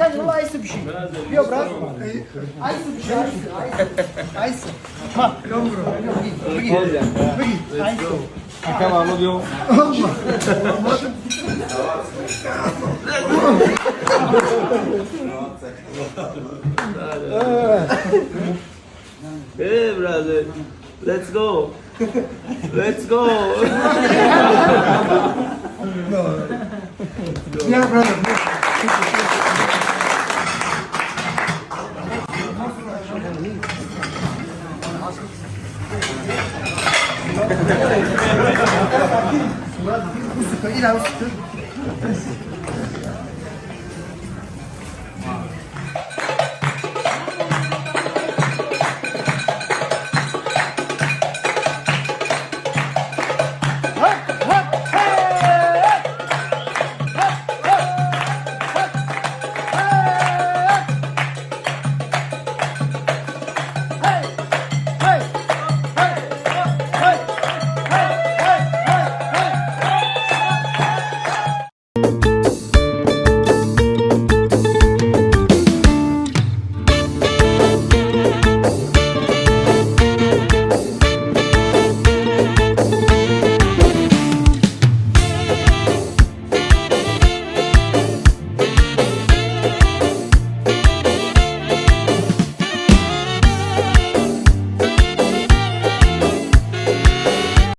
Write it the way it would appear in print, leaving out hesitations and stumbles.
Айсу биши. Биё, брат. Айсу биши, айсу, айсу. Айсу. Ма, биги, биги. Биги, айсу. Ака Мавлуд ё. Hey, brother. Let's go. Let's go. Yeah, brother. Ира.